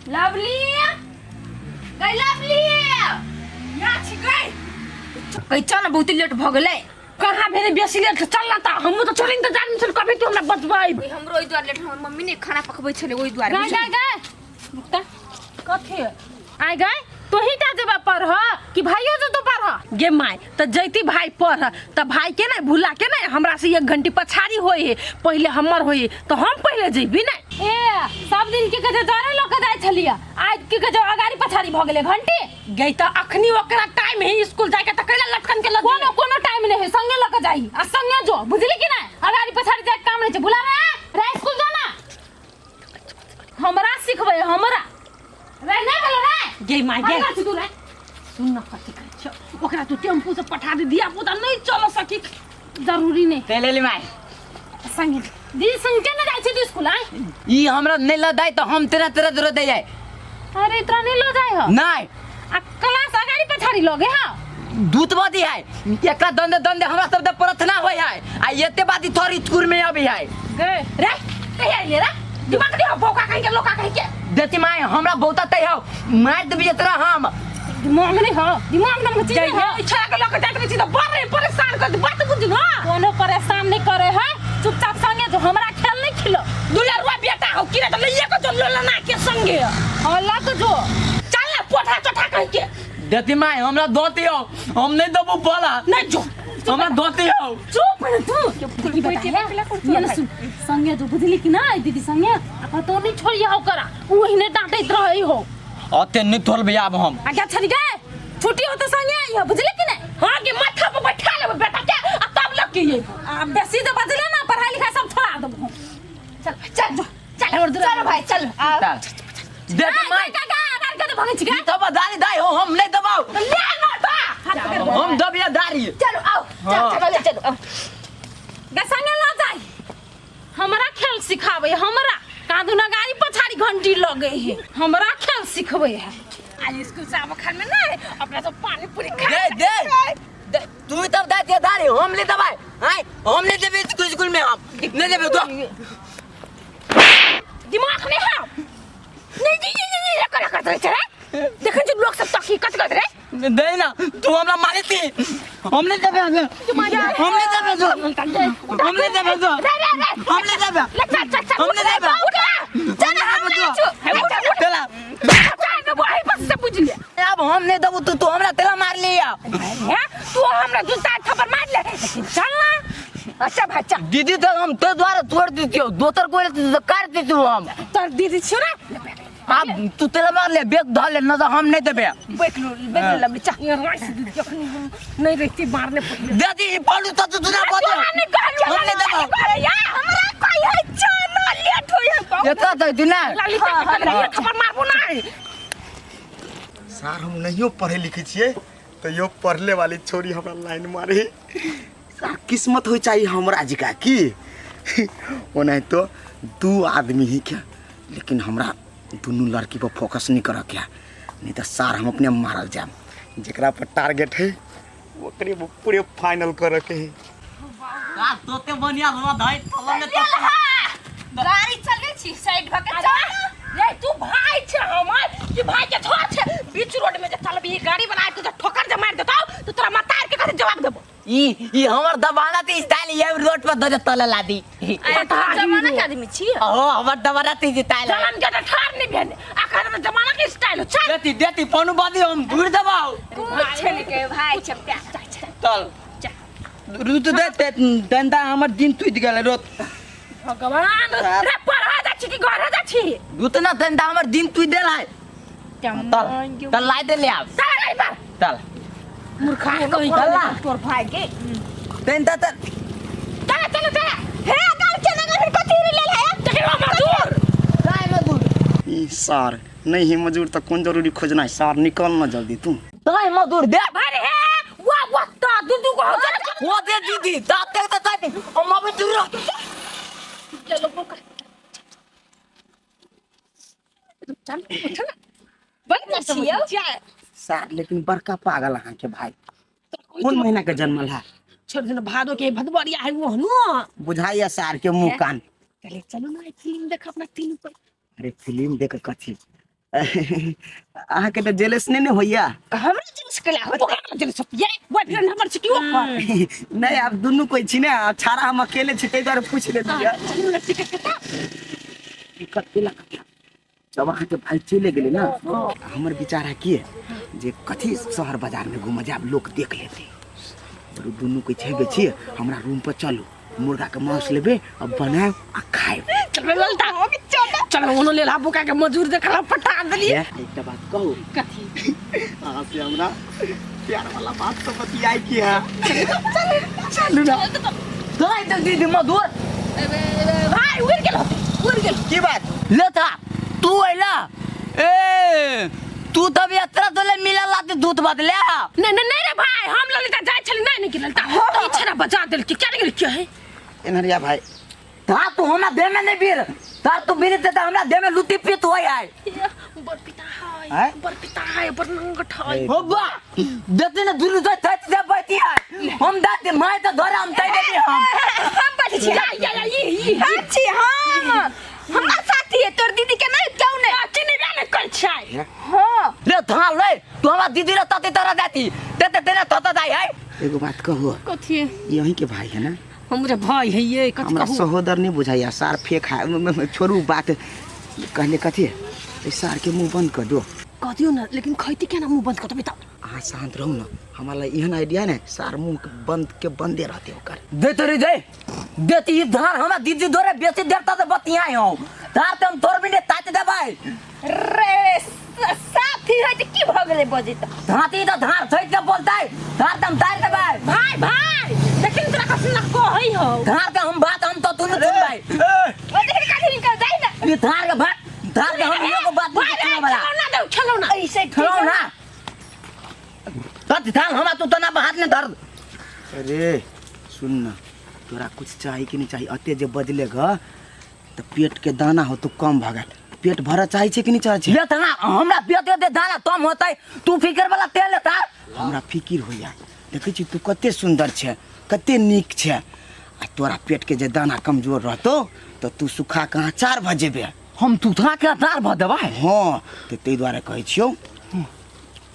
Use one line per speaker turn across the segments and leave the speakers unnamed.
Lovely गई lovely
यहाँ छी गई
गई चल ना बहुत लेट भ गेलै
कहाँ भेलै बेसी लेट चल ना त हमहूँ तऽ छोड़ि तऽ जानी छल कभी तू हमरा बचबै
ओइ हमरो ओहि दुआरे लेट हमर मम्मी ने खाना पकबै छलै ओहि दुआरे
गाय गाय गाय मुक्ता
कथी
आय गाय तोही टा जेबा पढ़ कि भाइयो जेतो पढ़
गे माय तऽ जैती भाई पढ़ तऽ भाई के नहीं भुला के नहीं हमरा से एक घंटी पछाड़ी होई है पहले हमर होई है तऽ हम पहले जैबी नहीं
ए सब दिन की कहे जरे लऽ के जाइ छलियै आज की कहे अगाड़ी पछाड़ी भऽ गेलै घंटी
गई तऽ अखनी ओकरा टाइम है स्कूल जाके तऽ कैला लटकन के लग
कोनो कोनो टाइम नहीं है संगे लऽ के जाही आ संगे जो बुझली कि नहीं अगाड़ी पछाड़ी जाए के काम नहीं छै भुला रे रे स्कूल जो ना हमरा सिखबै हमरा रे नहीं भेलो रे
गे माय गे
अगाड़ी छी तू रे
सुन न कथी कहै छौ ओकरा तू टेम्पू से पठा दे धिया पुता नहीं चल सकी
जरूरी नहीं
ते लेली माय
संगे दीदी संग केना जाइ छै तू स्कूल आय
ई हमरा नहीं ल दाई तो हम तेरा तेरा दूर दे जाए
अरे इतना नहीं लो जाए हो
नहीं
आ क्लास अगाड़ी पछाड़ी लगे हाँ
दूत बदी है एकरा दंदे दंदे हमरा सब दे प्रार्थना होय है आ एते बाती थोड़ी स्कूल में अभी है
गए
रे कहिया अइले रे दिमाग नहीं हो बौका कहीं के लोका कहीं के
देती माय हमरा बहुता तय हो मार देबी तोरा हम
दिमाग नहीं हो दिमाग नाम के चीज नहीं हो
छड़ा के लके जाइत रहै छी तऽ बड़ परेशान कर बात बुझ न
कोनो परेशान नहीं करे है चुपचाप संगे जो हमरा खेल नहीं खिलो
दुलरुआ बेटा हो कि रे तऽ लइए के जो लोलना के संगे
हाँ लग जो
चल ना पोठा चोठा कहीं के
देती माय हमरा धोती हो हम नहीं देबू बोला
नहीं जो
हमरा धोती हो
चुप रे तू की बता ये ना सुन संगे जो बुझली कि ना दीदी संगे आ कतो नहीं छोड़िए हो करा उ ओहिने डांटैत रहै हो
अते नहीं थोल आब हम
आज्ञा छड़ी गए छुट्टी हो तो संगे आई हो बुझली कि नहीं
हाँ के माथा पर बैठा लेबै बेटा के आ तब लग के ये
आ बेसी जे बजले ना पढ़ाई लिखाई सब छोड़ा देबो
चल चल चल चल भाई चल आ
देती माय
का का आधार के भंगे छी
ई तो दारी दाई हो हम नहीं दबाओ
ले ना बा
हम दबिया दारी
चलो आओ चल चल चलो आओ
गे संगे ल जाई हमरा खेल सिखाबै हमरा कादू ना गाड़ी पछाड़ी घंटी लगे है हमरा खेल सिखबै है
आज स्कूल से आबो खान में ना अपना सब पानी पूरी खा
दे दे दे तू तब दे दे दारी हम ले दबाए हाय हम नहीं देबे स्कूल स्कूल में हम नहीं देबे तो
दिमाग नहीं है नहीं जी जी जी कर कर रहे रे देखन जो लोग सब तकी कत कर रे
दे ना तू हमरा मारे थी हम नहीं देबे हम नहीं देबे तो हम नहीं देबे तो
रे रे रे
हम नहीं देबे
ले चल चल चल
हम नहीं देबे
उठ
चल हम नहीं देबे तो चला
चल वही बस से बुझ ले
अब हम नहीं देबू तू तू हमरा तेला मार लिया
हैं तू हमरा जूता थप्पड़ मार ले लेकिन चल ना
अच्छा भाई चल
दीदी तो हम तो द्वारा तोड़ देती हो दोसर कोई तो काट देती हो हम
तोर दीदी छियो ना
अब तू तेला मार ले बेग धर ले न तो हम नहीं देबे
बैठ लो बैठ लो लवली चल
ये राइस दीदी जखनी हम नहीं रहती मारने पहिले
दीदी ई पलू तो तू ना बता
तोरा नहीं कहलियो
हम नहीं देबो
अरे यार
हमरा कोई है चलो लेट होई है बहुत
एता तो तू ना
ललिता के कहलियो थप्पड़ मारबो ना
सर हम नहियो पढ़े लिखे छियै तैयो पढ़ले वाली छोरी हमरा लाइन मारे सर किस्मत हो चाहिए हमरा जिका की ओनाहितो दू आदमी ही क्या लेकिन हमरा दुनू लड़की पर फोकस नहीं करऽ के नहीं तो सर हम अपने मारल जाम जेकरा पर टारगेट है ओकरे वो पूरे फाइनल करऽ के है
का तोते बढ़िया हुआ धाई तोला में तो
गाड़ी चले छी साइड भके चल
रे तू भाई छे हमर कि भाई के छोड़ छे बीच रोड में जे चलबी गाड़ी वाला के ठोकर जे मार देतौ तो तोरा मतार के कथी जवाब देबो
ई ई हमर दबाना ते स्टाइल ये रोड पर दजे तले ला दी
अरे तू जमाना के आदमी छी
हो हमर दबाना ते स्टाइल
जलन के तो ठार नहीं भेल अखन तो जमाना के स्टाइल हो चल
देती देती फोन बादी हम दूर दबाओ
कुछ नहीं के भाई चमका
चल रुत दे ते दंदा हमर दिन टूट गेल रोत
भगवान रे पढ़ा जा छी कि घर जा छी
रुत ना दंदा हमर दिन टूट देल है चल चल लाई दे ले आब
चल रे पर
चल
मूर्खा है कहीं
चल ना।
तोर भाई के
दंदा त
चल चल चल
हे गाड़ी चला फिर कथी रे लेल है
देखियो मजदूर
काय मजदूर
ई सर नहीं है मजदूर तो कौन जरूरी खोजना है सर निकल ना जल्दी तू
काय मजदूर दे
भाई रे वाह वाह ता दू दू को हो चल
वो दे दीदी तात तक त हम अबे दूर रह।
चलो बोका चल उठ ना बन ना
छियौ।
सर लेकिन बड़का पागल अहाँ के भाई कोन महीना के जन्मल है
छोड़ देना भादो के भदवरिया है वो हनु
बुझाइया सार के मुंह कान
चले चलो ना फिल्म देख अपना तीन पर
अरे फिल्म देख कथी अहाँके तऽ जेलस नहि ने होइया?
हमरा जेलस केला होत?
ओकरा जेलस ये बॉयफ्रेंड हमर छी कि ओकर?
नहि, आब दुनू कोइ छी ने, आब छाड़ा हम अकेले छी, ताहि दुआरे पूछि लेलियै।
चलू ने टिकट कटा।
टिकट केला कटा? जब अहाँके भाइ चलि गेलै ने, हमर विचार है कि जे कथी शहर बाजारमे घूमऽ जायब, लोक देख लेतै। और दुनू कोइ छेबे छी, हमरा रूम पर चलू, मुर्गाके मांस लेबै आ बनायब आ खायब।
चल ललता, चल ओनो लेला बोका के मजूर देखला पटा देलिए।
एकटा बात कहू?
कथी?
अहाँ से हमरा प्यार वाला बात सब बतियाई की है, चलू ना।
दाइ दे दीदी मधुर।
भाई उड़ गेल होते, उड़ गेल।
की बात?
ले था तू अइला, ए तू तब यात्रा तोले मिलल लाते दूध बदले।
नहीं नहीं नहीं रे भाई, हम ललिता जाय छली नहीं नहीं ललिता तो ई छेना बजा देल की क्या गेल क्या है?
एनहरिया भाई।
ता तू हमरा देह में नहीं बीर, तार तू बीर देता हमरा देह में लुटी पीत होय आय।
बड़ पिता है।
आय?
बड़ पिता है, बड़ नंगट है।
हो बा देते ना दुनु तो थत दे बैठी है, हम दाते my तो धरे हम तई देबी हम।
हम बैठे छी।
या या या ई ई
हम छी, हम हमर साथी है, तोर दीदी के नहीं क्यों ने
चिन्ह ने कर छै।
हां
ले था ले तू हमरा दीदी रे तते तरह जाती ते तेरा तता जाय है।
एगो बात कहू?
कथी?
यहीं के भाई है ना?
हमरे भाई है ये, कथी
हमरा
कहू?
सहोदर नहीं बुझाइया, सार फेंक है। छोड़ू बात, कहले कथी ए सार के मुंह बंद कर दो।
कह दियो ना, लेकिन खैती केना मुंह बंद कर देबै तब?
अहाँ शांत रहू ना, हमरा ला एहन आइडिया ने सार मुंह के बंद के बंदे रहते ओकर।
दे तोरी दे देती ई धार हमरा दीदी दोरे बेसी देरता से बतियाई हो, धार ते हम तोर बिने ताते देबै।
रे साथी है त की भ गेलै बजे त?
धाती त धार थैत के बोलतै, धार ते हम तार देबै।
भाई भाई लेकिन तोरा कसम ना कहै हो।
धार के हम बात हम तो तुनु सुनबै।
ओ देख काठी निकल जाय ना।
ई धार के बात, धार के हम एगो बात
भाई
नहीं
रे,
सुनबै वाला।
खेलौना दे, खेलौना।
ऐसे
खेलौना तत धार हमरा तू तना हाथ ने धर।
अरे सुन ना, तोरा कुछ चाही कि नहीं चाही? अते जे बजले ग त पेट के दाना हो तो कम भऽ गेल, पेट भरऽ चाहै छै कि नहीं चाहै छै?
ले तना हमरा पेट दे दाना कम होतै, तू फिकर वाला तेल ले तार।
हमरा फिकिर होइया, देखै छी तू कते सुन्दर छै, कते नीक छै, आ तोरा पेट के जे दाना कमजोर रहतौ तऽ तू सुखा के अचार भऽ जेबे।
हम तू था के अचार भऽ देबै?
हँ, तऽ ताहि दुआरे कहै छियौ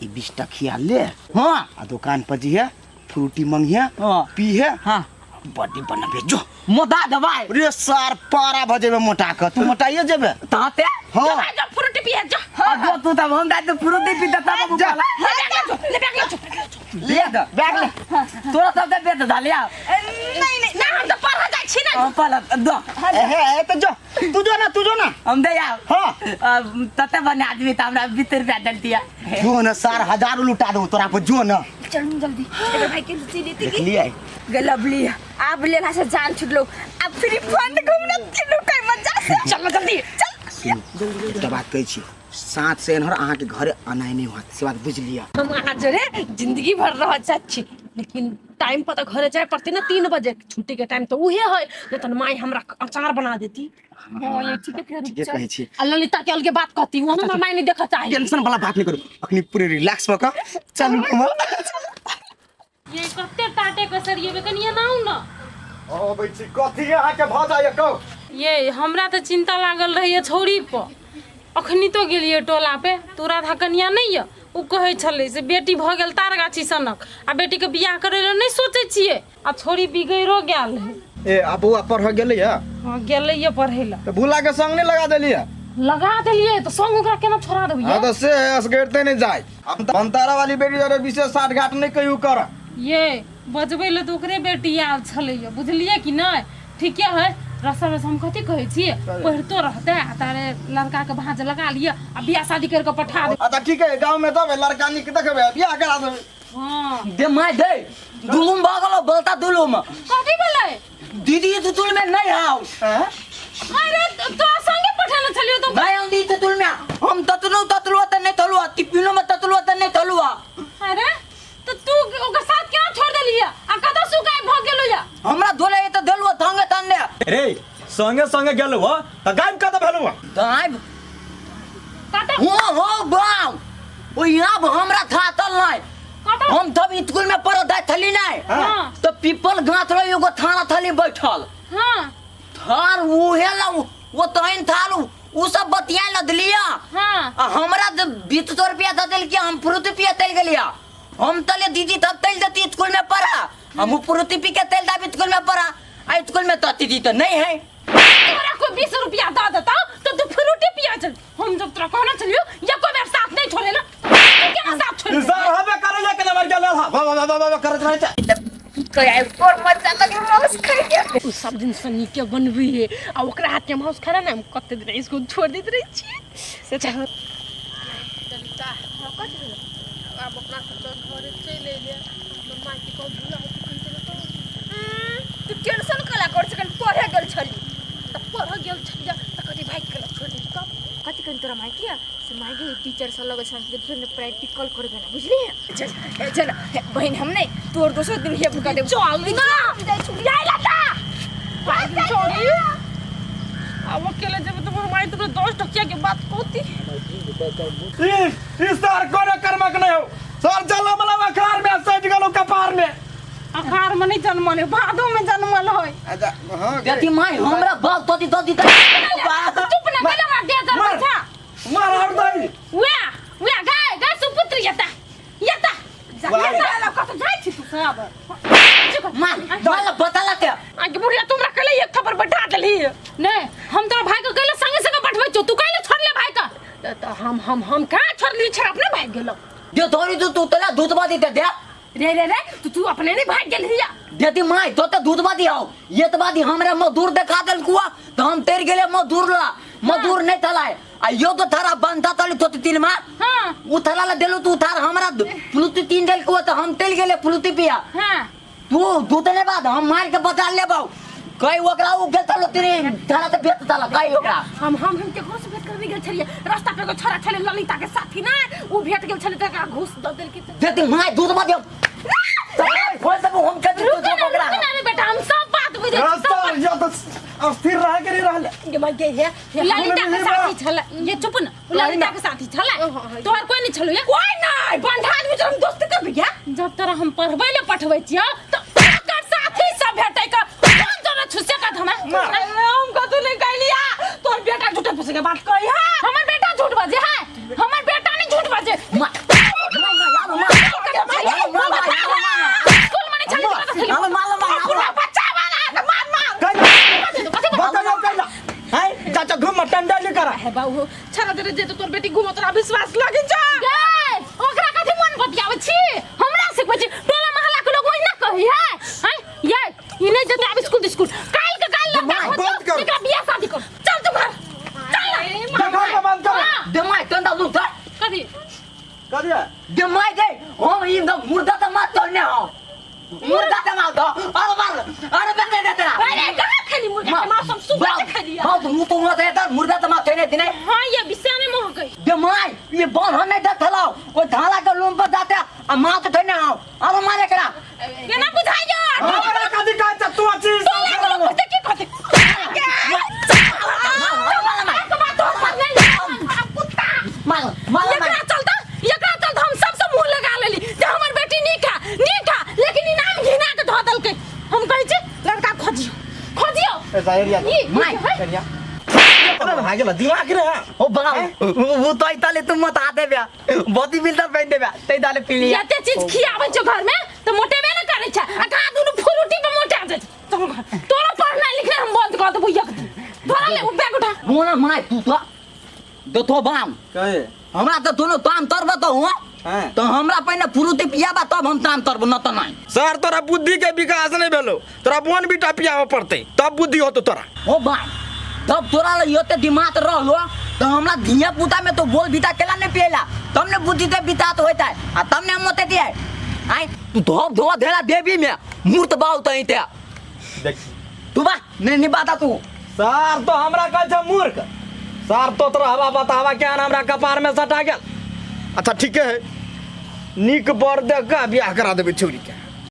ई 20 टकिया ले।
हँ।
आ दोकान पर जइहे, फ्रूटी मंगिहे।
हँ।
पीहे।
हँ।
बॉडी बनबे जो।
मोटा देबै।
रे सार पारा भऽ जेबे मोटा के, तू मोटाइए जेबे।
ताते
हँ।
भाई जो फ्रूटी पिए जो।
अब जो तू तब हम दादी फ्रूटी पीते तब
जा।
ले बैग ले जो, ले बैग ले जो, बैग ले जो।
ले दे
बैग ले।
तोरा सब दे बेच डालिया।
नहीं नहीं
ना हम तो पढ़ जाय छी ना।
हम पल दो।
ए हे ए तऽ जो, तू जो ना, तू जो ना।
हम दे आओ।
हँ।
तते बने आदमी त हमरा 20 रुपया देलतिया।
जो ना सार हजारों लुटा दो तोरा पर, जो ना।
चलू जल्दी एकर भाई के लुची लेती की।
देखलियै?
गलबली अब लेला से जान छुटलो, अब फ्री फंड घूमना तीनों कई मजा से।
चल जल्दी
चल।
सुनू, एकटा बात कहै छी, साँझ से एनहर अहाँके घरे अनाइ नहि होत, से बात बुझि लिअ।
हम अहाँ जोरे जिंदगी भर रह चाहै छी, लेकिन टाइम पर तऽ घरे जाय पड़तै ना, 3 बजे छुट्टी के टाइम तऽ उहे है, नहीं तऽ माई हमरा अचार बना देती।
हां ये ठीक है।
ठीके कहै छी।
आ ललिता के अलगे बात कहती, वो हमर माई नहीं देखऽ चाही।
टेंशन वाला बात नहि करू, अखनी पूरे रिलैक्स भऽ कऽ चलू घूमऽ।
ये कते टाटे कसरिएबे कनिया ना आउ ना।
अबै छी, कथी अहाँके भऽ जाइए कहू?
ये हमरा तऽ चिंता लागल रहैए छौड़ी पर, अखनी तो गेलियै टोला पे तो राधा कनिया नहीं यऽ, ओ कहै छलै से बेटी भऽ गेल तार गाछी सनक आ बेटीके बियाह करै लए नहि सोचै छियै, आ छौड़ी बिगड़ो गेल है।
ए आ बौआ पढ़ऽ गेलैए?
हँ गेलैए पढ़ै लए।
तऽ भूला के संग नहि लगा देलियै?
लगा देलियै तऽ संग ओकरा केना छोड़ा देबै?
हँ तऽ से असगरते नहि जाय, बनतारा वाली बेटी दुआरे विशेष साठ घाट नहि कहियो कर।
ये बजबै लए तऽ ओकरे बेटी आयल छलैए, बुझलियै कि नहि? ठीके है, रसम रसम कथी कहै छियै, पढ़ितो रहतै आ तारे लड़काके भाँज लगा लिअ आ बियाह शादी करि कऽ पठा दे।
अच्छा ठीक है, गाँव में देबै लड़का नीक देखबै, बियाह करा देबै।
हँ
दे my they दुलुम भऽ गेलो बोलता दुलुम।
कथी भेलै?
दीदी तुतुल में नहीं आओ।
अरे तो संगे पठेने छलियो तो
नहीं हम दीदी तुतुल में, हम ततनो ततलो त नहीं थलुआ, टिफिनो में ततलो त नहीं थलुआ।
अरे तो तू ओकर साथ केना छोड़ देलियै आ कतऽ सुखाय भऽ गेलो या?
हमरा धोले त देलुआ थंगे तन्ने।
रे संगे संगे गेलौ ह त गायब कतऽ भेलौ?
गायब
कतऽ
हो हो गाँव ओ यहाँ हमरा थातल नहीं।
कतऽ?
हम तब स्कूल में पढ़ जाय थली नहीं।
हाँ।
तो पीपल गाछ रहे एगो थाना थली बैठल।
हाँ।
थार उहे ला वो तहन थाल उ सब बतिया लदलिया।
हाँ।
आ हमरा 20 रुपया दे देलकी, हम फ्रूटी पिए तेल गेलिया। हम तले दीदी तब तेल देती स्कूल में पढ़ा, हम फ्रूटी पी के तेल दाबी स्कूल में पढ़ा, आ स्कूल में तो दीदी तो नहीं है।
तोरा कोई 20 रुपया दे देता तो तू फ्रूटी पिया चल। हम जब तोरा कहना चलियो या कोई बेर साथ नहीं छोड़े ना, तू केना साथ छोड़?
सर हबे करे ले के मर गेल हा वाह वाह वाह वाह करत रहै छै।
कोई और मजा लगे माउस खाइ के।
उ सब दिन से नीके बनबी है आ ओकरा हाथ के माउस खाना ना हम कते दिन स्कूल छोड़ देत रही छी से चाह।
आब अपना सब घरे चलि अइलियै, हमर माँ के कहू बुला
तू टेंशन कला कर सकन, पढ़े गेल छली।
त पढ़ गेल छलियै त कथी भागि गेल छोड़ दी तब
कथी कन तोरा माय किया से माय के टीचर सब लगे छन दूसरे ने प्रैक्टिकल करबे ना, बुझली? चल चल बहन, हम नहीं तोर दोसर दिन हे कर देब।
चल ना
जाय छु
जाय लता भागि छोड़ी। आब अकेले जेबै तऽ हमर माय तोरा 10 टकिया के बात कहती।
ई सर कोनो कर्मक नहीं हो सर, जलम लम अखार में सज गेलो कपार में।
अखार में नहीं जन्मल है, भादो में जन्मल है।
अच्छा हां
देखी माय हमरा बाल तोती तोती त
चुप ना कइला हमरा दे जर बच्चा
मार और दई
वे वे गाय गाय सुपुत्र यता यता यता कत जाय छी तू सब।
मार मार बता के
आगे बुढ़िया तुमरा कहले एक खबर बैठा देली।
नहीं हम तोरा भाई के कहले संगे संगे बैठबै छौ, तू कहले छोड़ले भाई का।
त हम हम कहाँ छोड़ली, छोड़ अपने भाग गेलो।
दे थोड़ी तू तू तला दूध बादी दे दे
रे रे रे तू तू अपने नहीं भाग गेल हिया।
देती माय तो ते दूध बादी आओ ये तो बादी हमरा मजदूर देखा देल कुआ तो हम तेर गेले मजदूर ला मजदूर नहीं थलाए आ यो तो थारा बनता तली तो तीन मा।
हां
उ थला ला देलु तू थार हमरा फ्लूती तीन देल कुआ तो हम तेल गेले फ्लूती पिया।
हां
तू दूध ने बाद हम मार के बता लेबौ कई ओकरा उ गेल तलो तेरे थारा ते भेट तला कई ओकरा।
हम हम हम केकरो से भेंट करने गेल छलियै, रास्ता पे एगो छोरा छलै ललिता के साथी ना, उ भेट गेल छलै त एकरा घूस द देलकै।
देती माय दूध बादी खोल देबो हम के दूध ओकरा।
रुक ना रे बेटा, हम सब बात बुझै छी।
रास्ता या तो अस्थिर रह के नहीं रहले।
गे माय गे हे
ललिता के साथी छलै ये, चुप ना, ललिता के साथी छलै तोहर कोई नहीं छलो ये।
कोई नहीं बंधा आदमी जब हम दोस्ती करबी क्या
जब तोरा हम पढ़बै ले पठबै छियो त ओकर साथी सब भेटै का कोन तोरा छुसे का हमरा
हम कतौ नहीं कहलिया तोर बेटा झूठे फुसे के बात कही है।
हमर बेटा झूठ बजे है, हमर बेटा नहीं झूठ बजे। स्कूल में नहीं छली
पूरा बच्चा वाला तो मार मार
बता कैला हैं चाचा घूम टंडा ले करा
है बाबू छरा दे जे तो तोर बेटी घूमो तोरा विश्वास लागे जा
गए ओकरा कथि मन बतियाबै छी हमरा सिखबै छी टोला मोहल्ला के लोग ओहिना कही है हैं ये ई नहीं जते आब स्कूल स्कूल काल के काल लड़का
बंद कर।
एकरा बियाह शादी कर, चल तू घर चल ना।
घर में बंद कर
दे माय टंडा लू था
कथी
कर दिया
दे माय दे हम ई मुर्दा त मार तोड़ने हो मुर्दा त मार दो अरे मार अरे बंद दे तेरा।
अरे कहाँ खेली मुर्गा के मांस हम सुबह के खेली।
हां तो मुंह तो हुआ था मुर्दा त मार तोड़ने दिने।
हां ये बिसाने मोह गई
दे my ये बन हम नहीं थलाओ कोई धाला के लूम पर जाते आ मार तो तोड़ने आओ अरे मारे करा
केना बुझाइयो
हमरा कथी कहै छै तू अछि
टोला के लोग बुझते की कहते
मार मार
एकरा चलता एकरा चलता हम सबसे मुंह लगा लेली जे हमर बेटी नीक है नीक है, लेकिन ई नाम घिना के धऽ देलकै। हम कहै छी लड़का खोजियो खोजियो
ऐसा एरिया
ई
my.
Area भागेला दिमाग रे।
ओ बाप वो तो इताले तुम मत आ देबे बहुत मिलता पहन देबे तै दाले पी लिया।
एते चीज खियाबै छौ घर में तऽ मोटेबे ने करै छै आ कहाँ दुनू फ्रूटी पर मोटा जाइ छै। तोरा पढ़नाइ लिखनाइ हम बंद कऽ देबौ एक दिन। धरा ले उ बैग उठा
मोना my तू तो देखो बाम
कहे
हमरा तो दोनों ताम तरब तो हुआ
हैं
तो हमरा पहिने फ्रूटी पियाबा तब हम ताम तरब न त नहीं।
सर तोरा बुद्धि के विकास नहीं भेलो, तोरा बोन बीटा पियाबे पड़तै तब बुद्धि होतो तोरा।
ओ बाम तब तोरा ल योते दिमाग रहलो तो हमरा धिया पुता में तो बोल बीता केला नहीं पिएला तब ने बुद्धि ते बितात होता है आ तब ने हम ओते दिए आय तू धोप धोआ धेला देवी में मूर्त बाउ तई ते
देख
तू बा नहीं नहीं बाता तू
सर तो हमरा कहै छै मूर्ख सर तो तोरा हवा बतावा के हमरा कपार में सटा गेल। अच्छा ठीक है, नीक बर देख के बियाह करा देबै छौरी के।